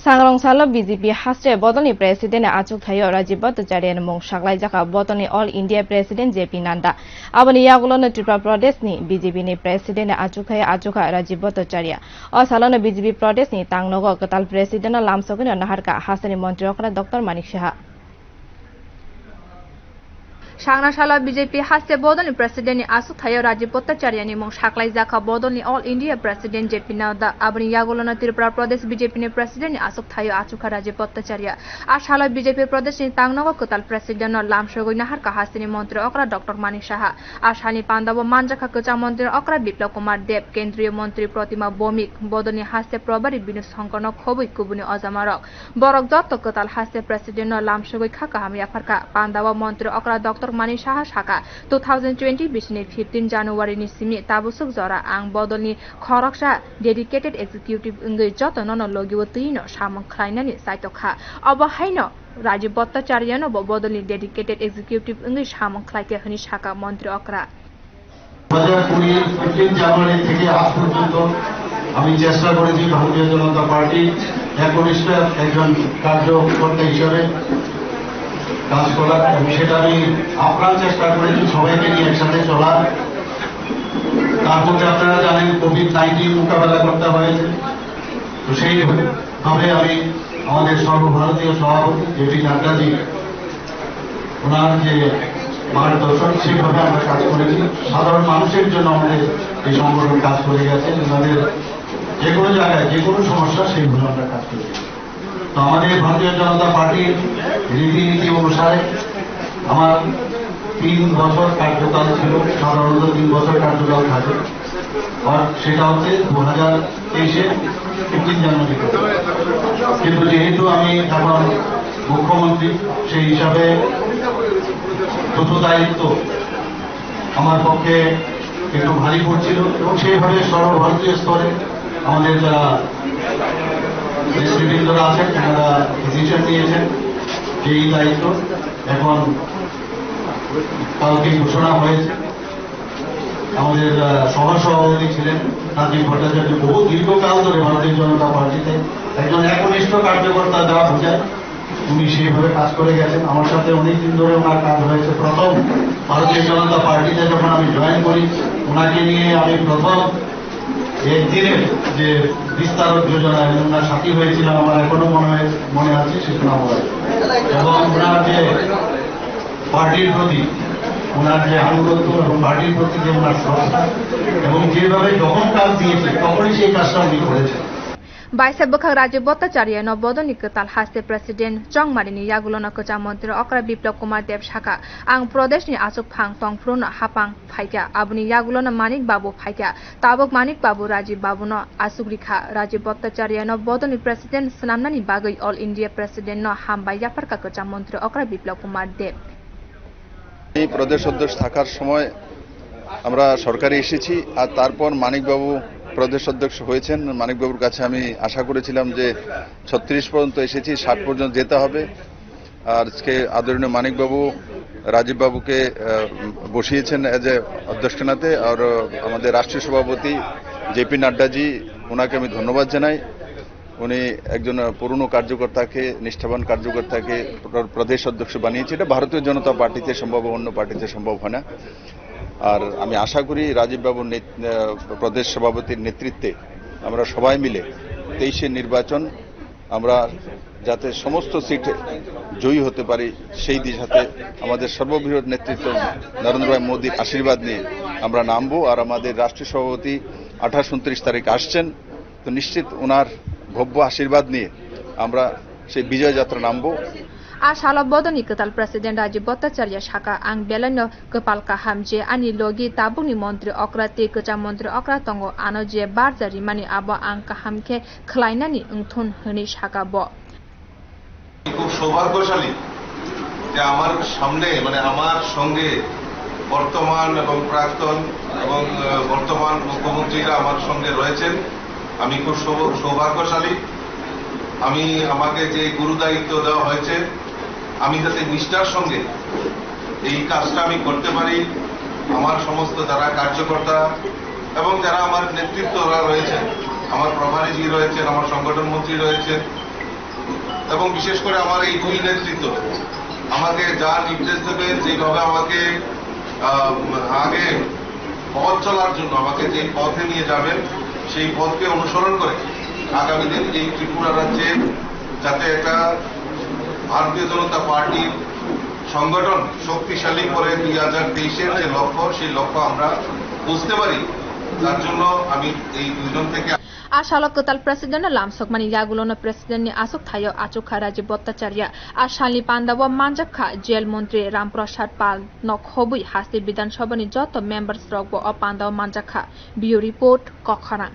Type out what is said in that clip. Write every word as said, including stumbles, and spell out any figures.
Sangrong salo B J P haste bodolni president ni achuk thaio Rajib Bhattacharya ni mung saklai jakha bodolni All India President J P Nadda. Aboni yagulo no Tripura Pradesh ni B J P ni president ni achuk thaio achukha Rajib Bhattacharya. O salo no B J P Pradesh ni tangnogo kwtal president no lamsogwi no naharka hasteni montri okra Doctor Manik Saha. Sangna salo B J P haste bodolni president ni asuk thaio Rajib Bhattacharya ni mung saklai jakha bodolni All India President J P Nadda. Aboni yagulo no Tripura Pradesh B J P ni president ni asuk thaio achukha Rajib Bhattacharya. A salo B J P Pradesh ni tangnogo kwtal president no lamsogwi naharka hasteni montri okra Doctor Manik Saha. A salni pandao manjakha kwcham montri okra Biplab Kumar Deb, kendriya montri Protima Bhowmik, bodolni haste probari Binu Shankar no khobwi kubuni ojamarok. Borok joto kwtal haste president no lamsogwi kha kaham yapharkha. Pandao montri okra Doctor Manik Saha sakha, two thousand twenty bisini fifteen January ni simi tabusuk jora ang bodolni khoroksa dedicated executive wngwi jotono no logio twino samung khlainani chaitokha. Obo haino Rajib Bhattacharya no bo bodolni dedicated executive wngwi samung khlaikha hwnwi sakha montri okra. দু হাজার কুড়ি ফিফটিন জানুয়ারি থেকে আজ পর্যন্ত আমি চেষ্টা করেছি ভারতীয় জনতা পার্টি একনিষ্ঠ একজন কার্যকর্তা হিসাবে কাজ করার, এবং সেটা আমি আপ্রাণ চেষ্টা করেছি সবাইকে নিয়ে একসাথে চলার। তার মধ্যে আপনারা জানেন, কোভিড নাইনটিন মোকাবেলা করতে হয়েছে। তো সেইভাবে আমি আমাদের সর্বভারতীয় সভাপতি জে পি নাড্ডাজি ওনার যে মার্গদর্শন, সেইভাবে আমরা কাজ করেছি। সাধারণ মানুষের জন্য আমাদের এই সংগঠন কাজ করে গেছে। ওনাদের যে কোনো জায়গায় যে কোনো সমস্যা, সেইভাবে আমরা কাজ করেছি। তো আমাদের ভারতীয় জনতা পার্টির রীতিনীতি অনুসারে আমার তিন বছর কার্যকাল ছিল, সাধারণত তিন বছর কার্যকাল থাকে। আর সেটা হচ্ছে দু হাজার তেইশে ফিফটিন জানুয়ারি। কিন্তু যেহেতু আমি এখন মুখ্যমন্ত্রী, সেই হিসাবে দুটো দায়িত্ব আমার পক্ষে একটু ভারী পড়ছিল, এবং সেইভাবে সর্বভারতীয় স্তরে আমাদের যারা নেতৃবৃন্দরা আছেন, তারা ডিসিশন নিয়েছেন যে এই দায়িত্ব এখন কালকে ঘোষণা হয়েছে। আমাদের আহ, সহ সভাপতি ছিলেন রাজীব ভট্টাচার্য, বহু দীর্ঘকাল ধরে ভারতীয় জনতা পার্টিতে একজন একনিষ্ঠ কার্যকর্তা যা বোঝায়, উনি সেইভাবে কাজ করে গেছেন। আমার সাথে অনেক দিন ধরে ওনার কাজ হয়েছে। প্রথম ভারতীয় জনতা পার্টিতে যখন আমি জয়েন করি, ওনাকে নিয়ে আমি প্রথম একদিনের যে বিস্তারক যোজনা, এবং ওনার সাথী হয়েছিলাম, আমার এখনো মনে হয়, মনে আছে সে সময়। এবং ওনার যে পার্টির প্রতি ওনার যে আনুগত্য এবং পার্টির প্রতি যে ওনার শ্রদ্ধা, এবং যেভাবে যখন কাজ দিয়েছে তখনই সেই কাজটা উনি করেছেন। Baisa bwkhak Rajib Bhattacharya no bodolni kwtal haste president chongmani ni yagulo no kwcham montri okra Biplab Kumar Deb sakha, ang Pradesh ni achuk phang tongphuru no hapang phaikha, aboni yagulo no Manik Babu phaikha, tabuk Manik Babu Rajib Babu no achuk rikha. Rajib Bhattacharya no bodolni president swnamnani bagwi All India president no hambai yapharkha kwcham montri okra Biplab Kumar Deb. এই প্রদেশ অধ্যক্ষ থাকার সময় আমরা সরকারে এসেছি, আর তারপর মানিকবাবু প্রদেশ অধ্যক্ষ হয়েছেন। মানিকবাবুর কাছে আমি আশা করেছিলাম যে ছত্রিশ পর্যন্ত এসেছি, ষাট পর্যন্ত যেতে হবে। আর আজকে আদরণীয় মানিকবাবু রাজীববাবুকে আহ, বসিয়েছেন এজ এ অধ্যক্ষ নাতে, আর আহ, আমাদের রাষ্ট্রীয় সভাপতি জেপি নাড্ডাজি, ওনাকে আমি ধন্যবাদ জানাই। উনি একজন পুরনো কার্যকর্তাকে, নিষ্ঠাবান কার্যকর্তাকে প্র- প্রদেশ অধ্যক্ষ বানিয়েছে। এটা ভারতীয় জনতা পার্টিতে সম্ভব, অন্য পার্টিতে সম্ভব হয় না। আর আমি আশা করি রাজীব বাবুর নেত- আহ, প্রদেশ সভাপতির নেতৃত্বে আমরা সবাই মিলে তেইশে নির্বাচন আমরা যাতে সমস্ত সিটে জয়ী হতে পারি, সেই দিশাতে আমাদের সর্ববৃহৎ নেতৃত্ব নরেন্দ্র ভাই মোদীর আশীর্বাদ নিয়ে আমরা নামবো। আর আমাদের রাষ্ট্রীয় সভাপতি আঠাশ ঊনত্রিশ তারিখ আসছেন, তো নিশ্চিত ওনার ভব্য আশীর্বাদ নিয়ে আমরা সেই বিজয় যাত্রা নামবো। A salo bodolni kwtal president Rajib Bhattacharya sakha, ang belaino kwpal kaham je ani logi tabukni montri okra tei kwcham montri okra tongo, ano je barja rimani abo ang kaham khe khlainani wngthun, hwnwi sakha bo. খুব সৌভাগ্যশালী যে আমার সামনে, মানে আমার সঙ্গে বর্তমান এবং প্রাক্তন এবং আহ, বর্তমান মুখ্যমন্ত্রীরা আমার সঙ্গে রয়েছেন। আমি খুব সৌ- সৌভাগ্যশালী। আমি, আমাকে যে গুরু দায়িত্ব দেওয়া হয়েছে, আমি যাতে নিষ্ঠার সঙ্গে এই কাজটা আমি করতে পারি। আমার সমস্ত যারা কার্যকর্তা এবং যারা আমার নেতৃত্বরা রয়েছেন, আমার প্রভারীজি রয়েছেন, আমার সংগঠন মন্ত্রী রয়েছেন, এবং বিশেষ করে আমার এই দুই নেতৃত্ব আমাকে যা নির্দেশ দেবে, যেভাবে আমাকে আহ, আগে পথ চলার জন্য আমাকে যে পথে নিয়ে যাবেন, সেই পথকে অনুসরণ করে আগামী দিন এই ত্রিপুরা রাজ্যে যাতে একটা ভারতীয় জনতা পার্টির সংগঠন শক্তিশালী করে দুই হাজার তেইশের যে লক্ষ্য, সেই লক্ষ্য আমরা বুঝতে পারি। তার জন্য আমি এই দুজন থেকে A salo kwtal president no lamsokmani yagulo no president ni aswk thaio achukha Rajiv Bhattacharya. A salni pandao manjakha jail montri Ram Prasad Pal no khobwi haste Bidhan Sabha ni joto members rokbo o pandao manjakha. Bureau Report, Kokkhorang.